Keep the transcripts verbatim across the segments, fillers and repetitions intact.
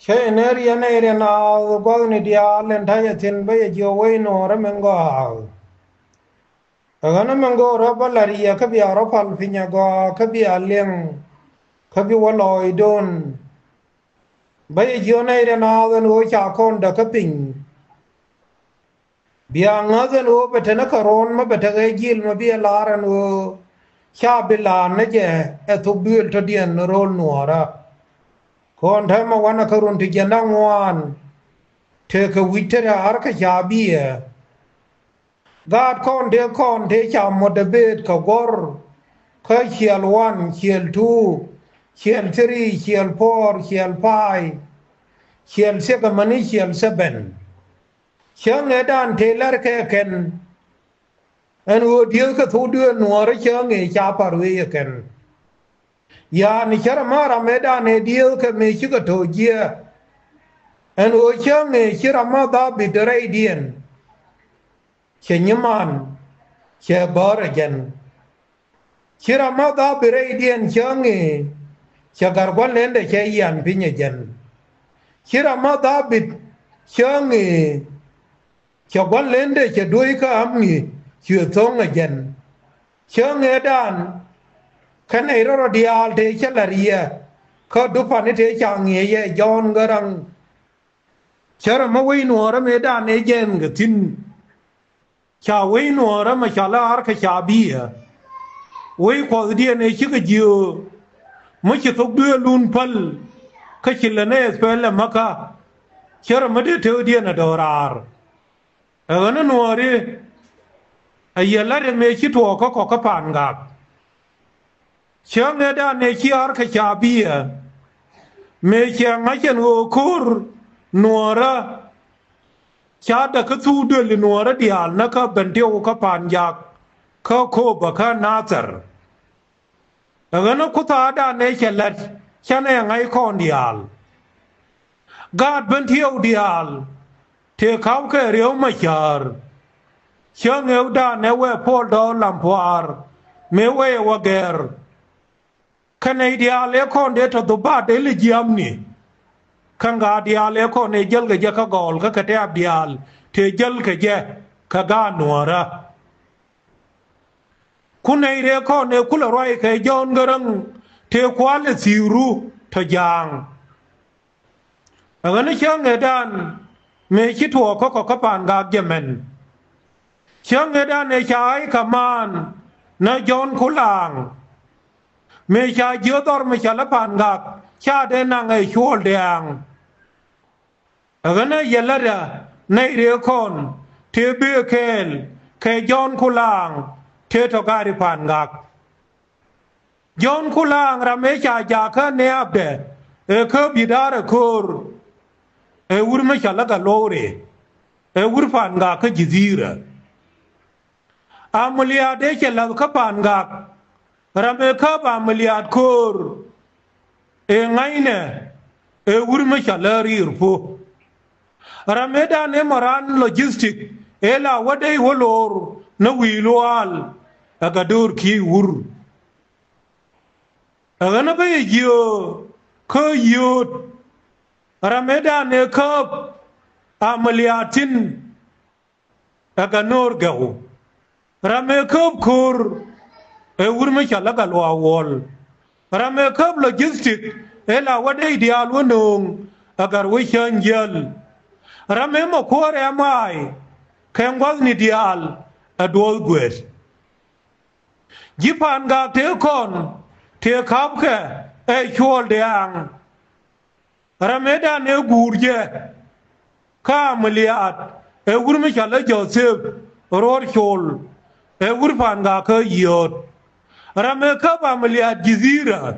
Cä yɛ nɛr yɛn ɛ riɛn a gua̱thni diaal ɛn ta̱yɛ thi̱n bä yɛ jiök wec nuɔɔrä min gɔaa. Ɛ ɣän min go̱o̱rä bä la̱r yɛ kä bia rɔ pal piny a gɔaa kä bia liɛŋ kä bi wä lɔɔcdun. Bä yɛ jiök nɛy riɛn a ɣän ɣöö ca kɔn däk kä piny. Bia ŋäth ɛn ɣöö bɛ te ni kɛ ro̱o̱n mi bɛ tekɛ ji̱l mi bi ɛ la̱r ɛn ɣöö ca bi la̱r ni jɛ ɛ thok duëël tɔ̱diɛn ni ro̱l nuɔɔrä. Kɔn täämɛ wanɛ kä run ti jiɛn da̱ŋ ŋuan. Tëëkɛ wi̱c te raar kɛ ca biɛ. Gaat kɔn tëë kɔn tëë ca motivate kɛ guɔ̱r kä ciɛl one, ciɛl two, ciɛl three, ciɛl four, ciɛl five, ciɛl six amäni ciɛl seven. Cäŋ ëëdan tëë lär kɛ kɛn. Ɛn ɣöö diëëth kɛ thok duëël nuɔɔrä cäŋ ëë ca pa̱r wee yɛ kɛn. Ya̱a̱ni cä rɔ ma̱a̱ ram ëëdan ëë diëëth kɛ mëë cikɛ to̱o̱c jiääk. Ɛn ɣöö cäŋ ëë ci ram ma̱a̱ Dhabit rɛydiɛn. Cɛ nyiman cɛ bäär ɛ jɛn. Ci ram ma Dhabit rɛydiɛn cäŋ i̱ cɛ ga̱r gua̱n lendɛ cɛ yian piny ɛ jɛn. Ci ram ma Dhabit cäŋ i̱ cɛ gua̱n lendɛ cɛ duɔ̱c kä amni cuɛ tho̱ŋ ɛ jɛn. Cäŋ ëëdan kä nɛy rɔ̱rɔ diaal tëë cä la̱r yɛ kä dupani tëë ca ŋi̱eec yɛ Jɔ̱ɔ̱n Gäräŋ. Cä rɔ mä wec nuɔɔrä mëëdan ëë jɛɛn kɛ thi̱n. Ca wec nuɔɔrä mɛ ca lɛ ar kɛ ca biɛ. Wec kuɔthdiɛn ëë cikɛ jiöö mi ci thok duëëlun päl. Kä ci lɛ nɛ ɛ thuɛl ɛ mäkä. Cä rɔ mä dee tëëkdiɛn ɛ dɔ̱raar. Ɛ ɣän ɛ nuɔɔri. Ɛ yɛ la̱t ɛ mëë ci tuɔɔk kä kɔk kä pa̱a̱n gak. Cäŋ ëëdan ëë ci ar kɛ ca biɛ. Mëë cɛ ŋa̱c ɛn ɣöö ko̱r nuɔɔrä. Ca däk kä thuk duëli nuɔɔrä diaal näkä Bentiu kä Pa̱a̱n Jak kä Kööbä kä Nathɛr. Ɛ ɣän ɛ kuthadan ëë cɛ la̱t canɛ ŋa̱c kɔn diaal. Gaat Bentiu diaal tëë ka̱pkɛ Riek Machar. Cä ŋëëkdan ɛ wee Puɔl Dɔɔr Lam Puaar mëë wee ɛ wä gɛr. Kä nɛy diaal ëë kɔn dee tɔ dhubat ëë lɛ jiamni. Kä ŋa̱a̱ diaal ëë kɔn ëë jäl kɛ jɛ kä gɔɔl kä kɛ tɛ̈ɛ̈p diaal tëë jäl kɛ jɛ kɛ gaat nuɔ̱ɔ̱rä. Ku nɛy rɛɛ kɔn ëë kulɛ ruac kɛ Jɔ̱ɔ̱n Gäräŋ tëë kua̱l ɛ thi̱i̱ru tɔ ja̱a̱ŋ. Ɛ ɣän cäŋ ëëdan mëë ci tuɔɔk kä kɔk kä pa̱a̱n gak jɛ mɛn. Cäŋ ëëdan ëë ca ɣa̱c kamaan nä Jɔ̱ɔ̱n Kulaaŋ. Mëë ca jiö dhɔr mi ca lä pa̱a̱n gak ca dee naŋ ɛ cuɔl dɛ̈ɛ̈ŋ. Ɛ ɣän ɛ yɛ lätdä nɛy rëë kɔn tëë bëë kɛɛl kɛ Jɔ̱ɔ̱n Kulaaŋ tëë tɔ gaari pa̱a̱n gak. Jɔ̱ɔ̱n Kulaaŋ ram ëë ca jakä nɛ̈ɛ̈pdɛ ëë käp ji̱ da̱a̱r ɛ köör. Ëë wur mi ca lä Galuɔwri ëë wur pa̱a̱n gak kä Jidhi̱i̱rä. Amiliat ëë cɛ la̱th kä pa̱a̱n gak. Ram ëë käp Amiliat köör. Ëë ŋa̱cnɛ ëë wur mi ca lä riir puɔ̱. Ram ëëdan ëë mɔran logistic ëë la wä dee wä loor ni wi̱i̱ luaal. Ɛ Gatdoor Kiir wur. Ɛ ɣän ɛ bä yɛ jiöö kä yio̱o̱t. Ram ëëdan ëë käp Amiliat thi̱n. Ɛ Gatno̱o̱r Gɛw. Ram ëë käp köör ëë wur mi ca lä Gatluak Wuɔl. Ram ëë käp logistic ëë la wä dee diaal wä nööŋ ɛ Gatwec Cäny Jiäl. Ram ëë mɔ kuäär ɛ maay kɛ ŋua̱thni diaal ɛ Duɔth Guet. Ji̱ pa̱a̱n gak tëë kɔn tëë ka̱pkɛ ɛ cuɔl dɛ̈ɛ̈ŋ. Ram ëëdan ëë guur jɛ kä Amiliat ëë wur mi ca lä Jothep Ruɔ̱r Col. Ëë wur pa̱a̱n gak kä Yio̱o̱t. Ram ëë käp Amiliat Jidhi̱i̱rä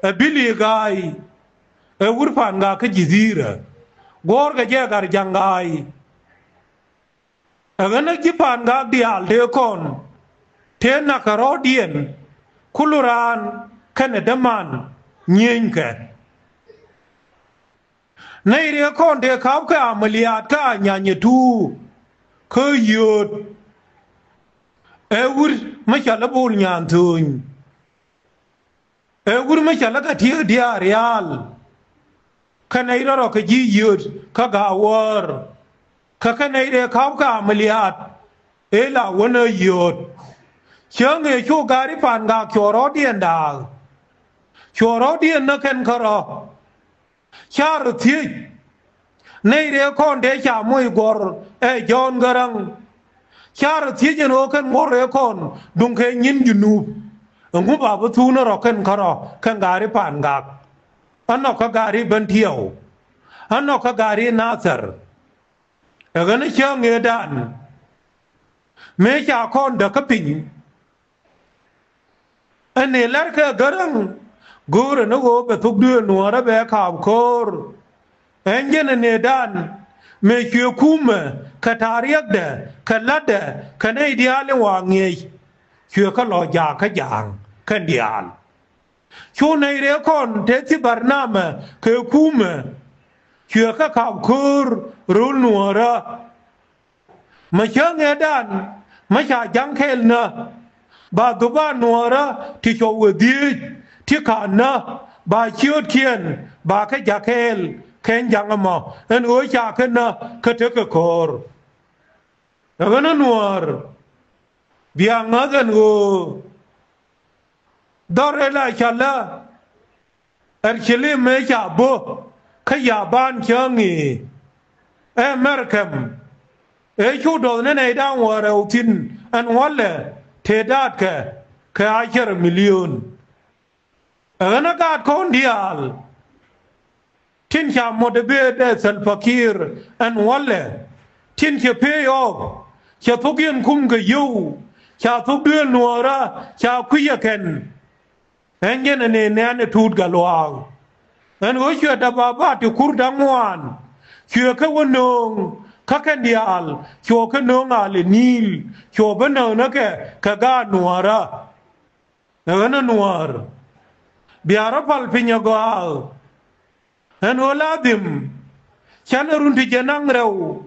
ɛ Bili Ga̱a̱y. Ëë wur pa̱a̱n gak kä Jidhi̱i̱rä. Guɔ̱ɔ̱rkɛ jɛ Gatjaŋ Ga̱a̱y. Ɛ ɣän ɛ ji̱ pa̱a̱n gak diaal tëë kɔn tëë na̱k kɛ rɔ̱ɔ̱diɛn. Kulu raan kɛnɛ däman nyieeny kɛ. Nɛy riek kɔn tëë ka̱pkɛ Amiliat kä Anyanyɛ Tuur kä Yio̱o̱t. Ëë wur mi ca lä Bol Nya̱a̱n Thööny. Ëë wur mi ca lä Gattiek Diaar Riaal. Kä nɛy rɔ̱rɔ kɛ ji̱ yio̱o̱t kä ga̱a̱ wäär. Kä kä nɛy rɛɛ ka̱p kä amiliaat ëë la wänä yio̱o̱t. Cäŋ ëë cu ga̱ri pa̱a̱n gaak cuɔ̱ɔ̱r rɔ̱diɛn da̱a̱k. Cuɔ̱ɔ̱r rɔ̱diɛn nä kɛn kärɔ̱. Ca rɔ thiec. Nɛy rɛɛ kɔn dee ca moc guɔ̱r ɛ Jɔ̱ɔ̱n Gäräŋ. Ca rɔ thiec ɛn ɣöö kɛn guɔ̱r rɛɛ kɔn duŋ kɛ nyin Junub. Ɛŋu ba bi thuun rɔ kɛn kärɔ̱ kɛn ga̱ri pa̱a̱n gaak. Anɔ kä ga̱ri Bentiɛw. Anɔ kä ga̱ri Nathɛr. Ɛ ɣän cäŋ ëëdan mëë ca kɔn däk kä piny. Ɛn ni lɛr kɛ Gäräŋ go̱o̱rɛ ni ɣöö bɛ thuk duëël nuɔ̱ɔ̱rä bɛ kaap ko̱o̱r. Ɛn jɛn ɛn ni dan mëë cuɛ kumɛ kɛ ta̱a̱ riɛkdɛ kɛ la̱tdɛ kɛ nɛy diaal in wa ŋiɛc. Cuɛ kä lɔ jaak kä ja̱a̱ŋ kɛn diaal. Cu nɛy rɛɛ kɔn te thi barnamɛ kɛ kumɛ. Cuɛ kä kaap ko̱o̱r ro̱l nuɔ̱ɔ̱rä. Mä cäŋ ëëdan mä ca ja̱ŋ kɛɛl nä. Ba dhubaan nuɔ̱ɔ̱rä ti cɔw wä dhieec ti ka̱n nä. Ba ciöötkiɛn ba kä ja̱k kɛɛl kɛn ja̱ŋ ɛmɔ ɛn ɣöö ca kä nä kä tekɛ ko̱o̱r. Ɛ ɣän ɛ nuɔ̱ɔ̱r bia ŋäth ɛn ɣöö dhɔr ëë la cä lä. Ɛ ci lim mëë ca bö kä Yaban cäŋ i̱ ɛ Mɛrkɛm. Ëë cu dɔth ni nɛy da̱ŋ wäl rɛw thi̱n ɛn wälɛ tëë daatkɛ kɛ a cär milion. Ɛ ɣän ɛ gaat kɔn diaal tin ca motivate ɛ Salva Kiir ɛn wälɛ tin cɛ pay off. Cɛ thok yɛn kum kɛ yio̱w ca thok duëël nuɔ̱ɔ̱rä ca kui̱c ɛ kɛn. Ɛn jɛn ɛn ëë nɛ̈ɛ̈n ɛ Tuut Gatluak. Ɛn ɣöö cuɛ dap a ba ti kur da̱ŋ ŋuan. Cuɛ kä wä nööŋ kä kɛn diaal cuɔ kä nööŋ al ɛ Ni̱i̱l cuɔ bä nööŋ näkɛ kɛ gaat nuɔ̱ɔ̱rä. Ɛ ɣän ɛ nuɔ̱ɔ̱r bia rɔ pal piny ɛ gɔaa. Ɛn ɣöö la dhim canɛ run ti jɛ naŋ rɛw.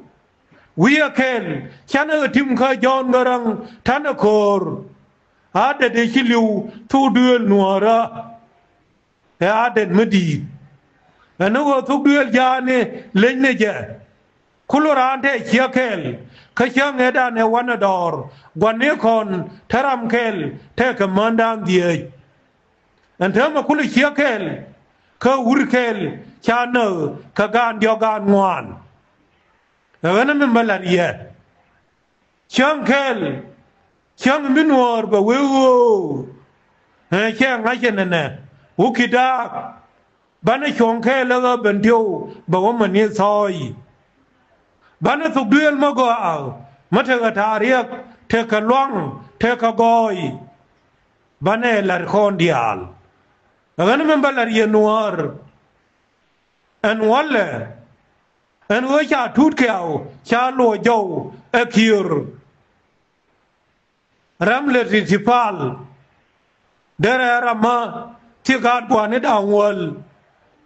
Wi̱i̱ ɛ kɛl canɛ ɣä tim kä Jɔ̱ɔ̱n Gäräŋ ta̱nɛ ko̱o̱r. A det ëë ci li̱w thuk duëël nuɔ̱ɔ̱rä. Ɛ a det mi di̱i̱t. Ɛn ni ɣöö thuk duëël ja̱a̱ni leny ni jɛ. Kulu raan tɛ ciek kɛɛl kä cäŋ ëëdan ɛ wanɛ dɔɔr gua̱ni kɔn te ram kɛɛl tɛ kɛ mändan dhieec. Ɛn täämɛ kulu ciek kɛɛl kä wur kɛɛl ca näk kɛ gaan diɔ̱k gaan ŋuan. Ɛ ɣän mi bä la̱t yɛ cäŋ kɛɛl cäŋ mi nuɔɔr bɛ wee ɣöö ɛ cɛ ŋa̱c ɛnɛnɛ wä ki daak. Banɛ cuɔ̱ŋ kɛɛl ɛ ɣä ben tiw bɛ wä mäni thɔɔy. Banɛ thok duëël mä gɔaa mä tekɛ ta̱a̱ riɛk tekɛ luaŋ tekɛ gɔɔy. Banɛ la̱t kɔn diaal ɛ ɣän mi bä la̱t yɛ nuɔɔr. Ɛn wälɛ ɛn ɣöö ca Tuut Kɛ̈ɛ̈u ca luɔc jɔw ɛ Kiir. Ram lɛ ti ti pal derɛ ram mä ti gaat gua̱a̱ni da̱ŋ wäl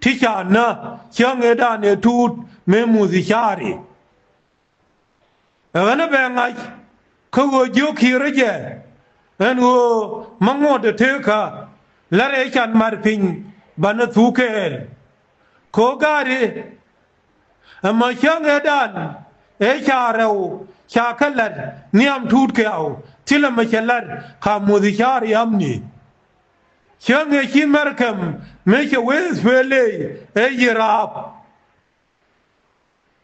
ti ca nä cäŋ ëëdan ɛ Tuut mëë muth i̱ caari. Ɛ ɣän ɛ bɛ ŋa̱c kä ɣöö jiök Kiir ɛ jɛ ɛn ɣöö mä ŋuɔ̱t ɛ teekä la̱t ɛ can mat piny banɛ thuk kɛɛl. Kɛ ɣöö gaari ɛmɔ cäŋ ëëdan ëë ca rɛw ca kä la̱t nhiam Tuut Kɛ̈ɛ̈u thilɛ mɛ cɛ la̱t ka muth i̱ caari amni. Cäŋ ëë ci Mɛrkɛm mëë cɛ wee S P L A ëë yi raap.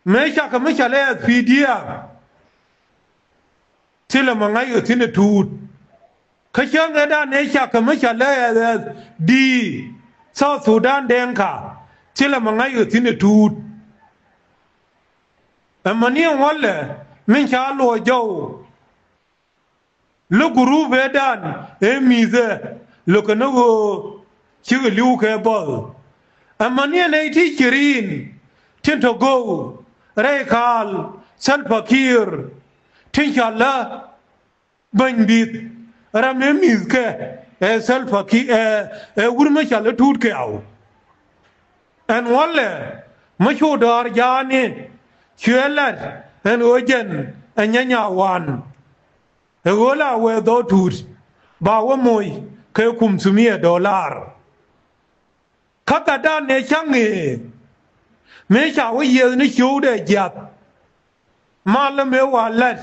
Mëë cakɛ mi ca lɛ S P D F thilɛ mɛ ŋa̱c ɣä thi̱n ɛ Tuut. Kä cäŋ ëëdan ëë cakɛ mi ca lɛ S S D South Sudan Denka thilɛ mɛ ŋa̱c ɣä thi̱n ɛ Tuut. Ɛmɛ ni ɛn wälɛ min ca luɔc jɔw. Lä gurup ëëdan ëë mi̱thɛ lo̱kɛ ni ɣöö cikɛ li̱w kɛ bɔth. Ɛmɛ ni ɛn ɛ ti cirin tin tɔ go̱o̱k rɛy kaal Salva Kiir tin ca lä bäny bi̱th ram ëë mi̱thkɛ ɛ Salva Kiir ɛ ɛ wur mi ca lä Tuut Kɛ̈ɛ̈u. Ɛn wälɛ mi cu dɔ̱ɔ̱r ja̱a̱ni cuɛ lat ɛn ɣöö jɛn ɛ nyanya wan. Ɛ ɣöö la wee dhɔ Tuut ba wä moc kɛ kum thumia dolar. Kä gatdan ëë cäŋ ëë mëë ca wä yiëëth ni ciöwdɛ jiath. Malä mëë wa la̱t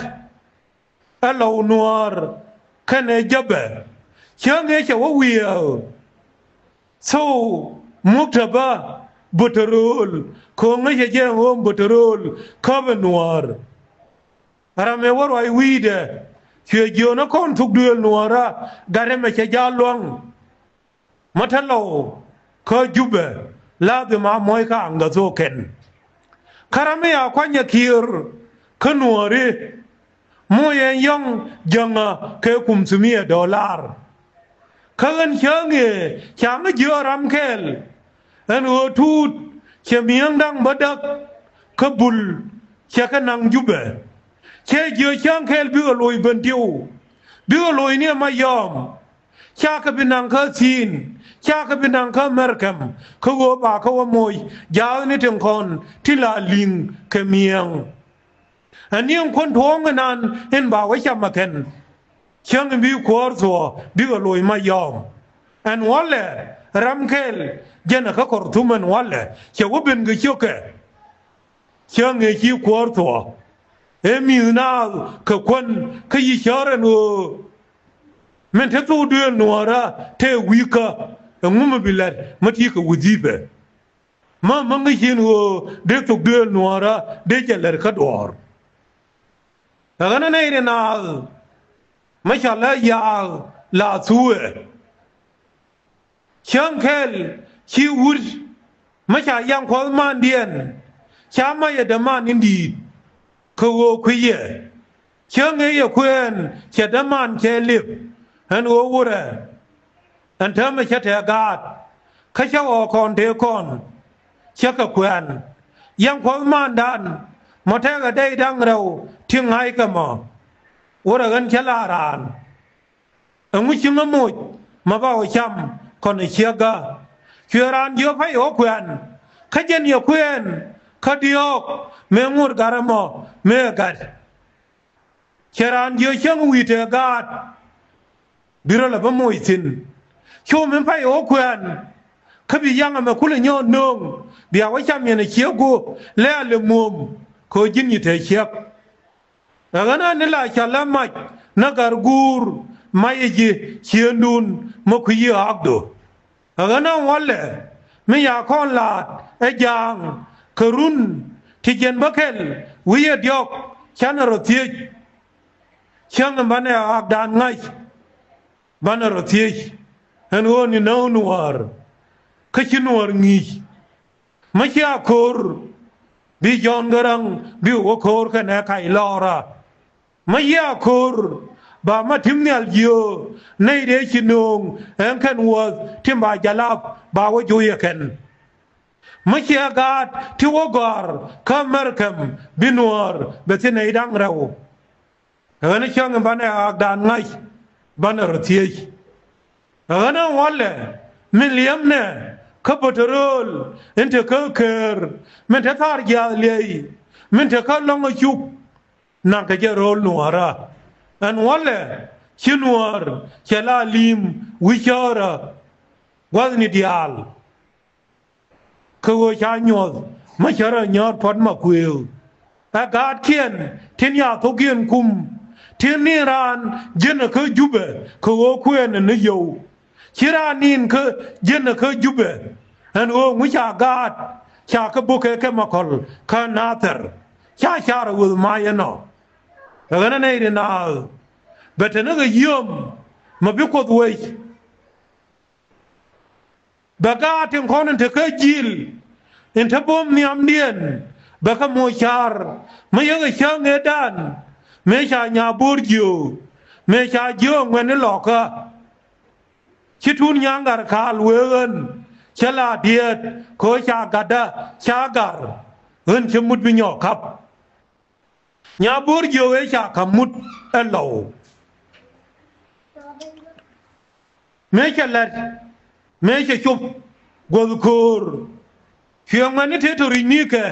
ɛ Lɔw Nuäär kɛnɛ Jäpɛ. Cäŋ ëë cɛ wä wiɛɛk thok muktäbä bätärööl, ko̱ŋä cɛ jɛ ɣöö bätärööl käpɛ Nuäär. Ram ëë wä ruac wi̱i̱dɛ, cuɛ jiöönä kɔn thuk duëël Nuäärä, gat ɛmɛ cɛ ja̱ lua̱ŋ. Mä te Lɔw kä Jupɛ, la dhim a muɔ̱c kä aŋ gɛ thok kɛn. Kä ram mi a kuanyɛ Kiir kä Nuääri, muɔ̱c ɛn yɔ̱ŋ jäŋä kɛ kum thimiɛ dɔlar. Kä ɣän cäŋ ëë ca ŋä jiö ram kɛɛl, ɛn ɣöö tuut cɛ mi̱eeŋ da̱ŋ bädäk kä bul cɛ kɛ naŋ Jupɛ. Cɛ jiö cäŋ kɛɛl bikɛ loc Bentiu, bikɛ loc ni ɛ Mayɔm. Ca kɛ bi naŋ kä thi̱i̱n, ca kɛ bi naŋ kä mɛrkɛm, kä ɣöö ba kä wä moc ja̱a̱thni tin kɔn tin la li̱ŋ kɛ mi̱eeŋ. Ɛ ni̱eŋ kuän tuɔ̱ɔ̱ŋ inan in ba wä cam ɛ kɛn. Cäŋ in bi kuäär thuɔ̱ɔ̱ bikɛ loc Mayɔm. Ɛn walɛ ram kɛl jɛn ɛ kä Kɔrtum ɛn walɛ cɛ wä ben kɛ ciökɛ. Cäŋ ëë ci kuäär thuɔ̱ɔ̱ ëë mi̱th naath kɛ kuän kä yi cäär ɛn ɣöö min te thok duëël Nuäärä te wi̱i̱kä, ɛŋu mi bi la̱t mä ti kɛ wi̱dhi̱pɛ. Mä mä ŋäc in ɣöö dee thok duëël Nuäärä dee jɛ la̱t kä duɔ̱ɔ̱r. Ɛ ɣän ɛ nɛy ri naath mä ca lɛ yaak la thuuɛ. Cäŋ kɛl ci wut mä ca yaŋ kuɔth mandiɛn, ca mac ɛ däman in di̱i̱t kä ɣöö kui̱ yɛ. Cäŋ ëë yɛ kuɛɛn cɛ däman cɛ liep, ɛn ɣöö wurɛ. Ɛn täämɛ cä tɛɛ gaat kä cä ɣɔɔ kɔn tëë kɔn, cä kɛ kuɛɛn. Yaŋ kuɔth mandan mɔ tɛkɛ dɛy da̱ŋ rɛw ti ŋa̱ckɛ mɔ. Wurɛ ɣän cä la raan. Ɛŋu ci ŋä moc ma ba wä cam kɔn ɛ ciɛkä. Cuɛ raan jiök pay wä kuɛn kä jɛn yɛ kuɛn kä diɔ̱ɔ̱k mëë ŋot gat ɛmɔ mëë ɛ gat. Cɛ raan jiök cäŋ wi̱i̱ tëë gaat bi rɔ lɛ bä moc thi̱n. Cu min pay wä kuɛn kä bi yaŋ ɛmɛ kulɛ nyɔɔt nööŋ bia wä cam yɛn ɛ ciɛk guɔ lɛ a lɛ muɔ̱m kɛ ɣöö ji̱n yi te ciɛk. Ɛ ɣän ɛ ni la ca lɛ mac ni gat guur mac ɛ ji̱ ciëëndun mä kui̱ yi ɣaakdu. Ɛ ɣän ɛ walɛ mi ya kɔn laat ɛ ja̱a̱ŋ kɛ run ti jiɛn bä kɛl wi̱i̱ ɛ diɔ̱k canɛ rɔ thiec. Cäŋ in banɛ ɣaakdan ŋa̱c banɛ rɔ thiec. Ɛn ɣöö ni näk Nuäär kä ci Nuäär ŋi̱i̱c. Mä cia ko̱r bi Jɔ̱ɔ̱n Gäräŋ bi wä ko̱r kɛnɛ kac lɔɔrä. Mä cia ko̱r ba ma ti̱m nhial jiöö nɛy dee ci nööŋ ɛn kɛn wuɔ̱th tin ba jalap ba wä joc ɛ kɛn. Mä cia gaat ti wä gɔ̱a̱r kä mɛrkɛm bi Nuäär bɛ thi̱n nɛy da̱ŋ rɛw. Ɛ ɣän cäŋ in banɛ ɣaakdan ŋa̱c banɛ rɔ thiec. Ɛ ɣän ɛ walɛ min liɛmnɛ kä bätärööl in te kä ker min te thaar jiaath liɛy min te kä lɔ̱ŋ ɛ cuk. Naŋkɛ jɛ ro̱o̱l Nuäärä ɛn walɛ ci Nuäär cɛ la li̱i̱m wi̱c cäärä gua̱thni diaal. Kɛ ɣöö ca nyuɔ̱th mä cärä nyäär puɔ̱t ma kuëëk. Ɛ gaatkiɛn tin ya thokiɛn kum tin ni raan ji̱n ɛ kä Jupɛ kɛ ɣöö kuëën ɛ ni yio̱w. Ci raan nin kä ji̱n ɛ kä Jupɛ ɛn ɣöö ŋu ca gaat ca kɛ bukɛ kɛ makɔl kä Nathɛr ca car ɛ weth mac ɛnɔ. Ɛ ɣän ɛ nɛy ri naath bɛ te ni kɛ yio̱o̱m ma bi Kuoth wec. Bɛ gaat tin kɔn in te kä ji̱l in te buɔ̱m nhiamdiɛn bɛ kɛ moc ca̱r mi yekɛ cäŋ ëëdan mëë ca nyabo̱o̱r jiöök mëë ca jiöök ŋuɛ̈tni lɔkä. Ci Tut Nyaŋ Gat ka̱a̱l wee ɣän cä la diɛɛt kɛ ɣöö ca gatdä ca gar ɣän cä mut bi nyɔɔk ka̱p. Nyabo̱o̱r jiök ëë ca ka̱m mut ɛ Lɔw. Mëë cɛ la̱t mëë cɛ cop guɔ̱th köör. Cuɛ ŋuɛ̈tni tëë tɔ ri̱c ni̱i̱kɛ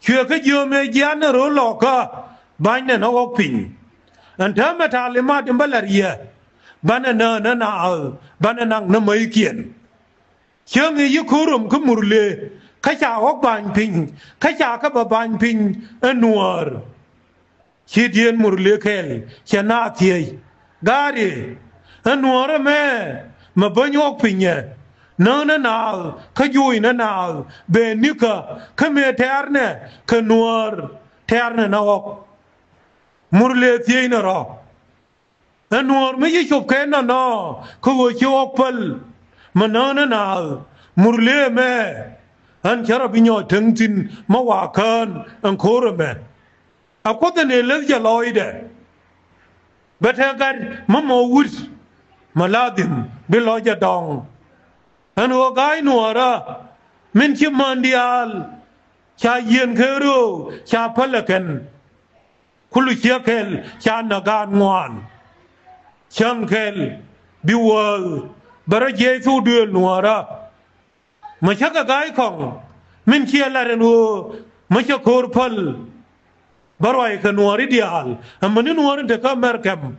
cuɛ kä jiök mëë jiaatnɛ ro̱o̱l lɔkä banynɛ ni ɣɔ̱k piny. Ɛn täämɛ ta̱a̱ limaat in bä la̱t yɛ banɛ nääk ni naath banɛ naŋ ni mäckiɛn. Cäŋ i̱ yi ko̱r rom kä Murle Kä ca ɣɔ̱k ba̱ny piny, kä ca kä bɛ ba̱ny piny ɛ Nuäär. Ci dieen Murle kɛl cɛ naath thiec. Gaari, ɛ Nuäär ɛmɛ, mɛ bäny ɣɔ̱k pinyɛ. Näk ni naath kä juuc ni naath, bɛ nikä kä mëë tɛ̈rnɛ kɛ Nuäär, tɛ̈rnɛ ni ɣɔ̱k. Murle thiec ni rɔ. Ɛ Nuäär mi ci cop kɛ nɔnɔ, kä ɣöö ci ɣɔ̱k päl. Mɛ näk ni naath, Murle ɛmɛ, ɣän cä rɔ bi nyɔɔc täŋ thi̱n mi wa kään ɛn ko̱r ɛmɛ. A Kuoth ɛn ëë läth jɛ lɔcdɛ. Bɛ te gat mi mɔ wut, mɛ ladhim bi lɔcdɛ dɔŋ. Ɛn ɣöö ga̱a̱c Nuäärä min ci män diaal, ca yieen kɛ rööw, ca päl ɛ kɛn. Kulu ciek kɛl ca näk gaat ŋuan. Cäŋ kɛl bi wäth, bɛ rɔ jiɛc thok duëël Nuäärä. Mɛ cä kɛ ga̱a̱c kɔŋ min ciɛ lat ɛn ɣöö mɛ cɛ ko̱r päl. Bä ruac kɛ Nuääri diaal, amäni Nuääri in te kä Mɛrkɛm.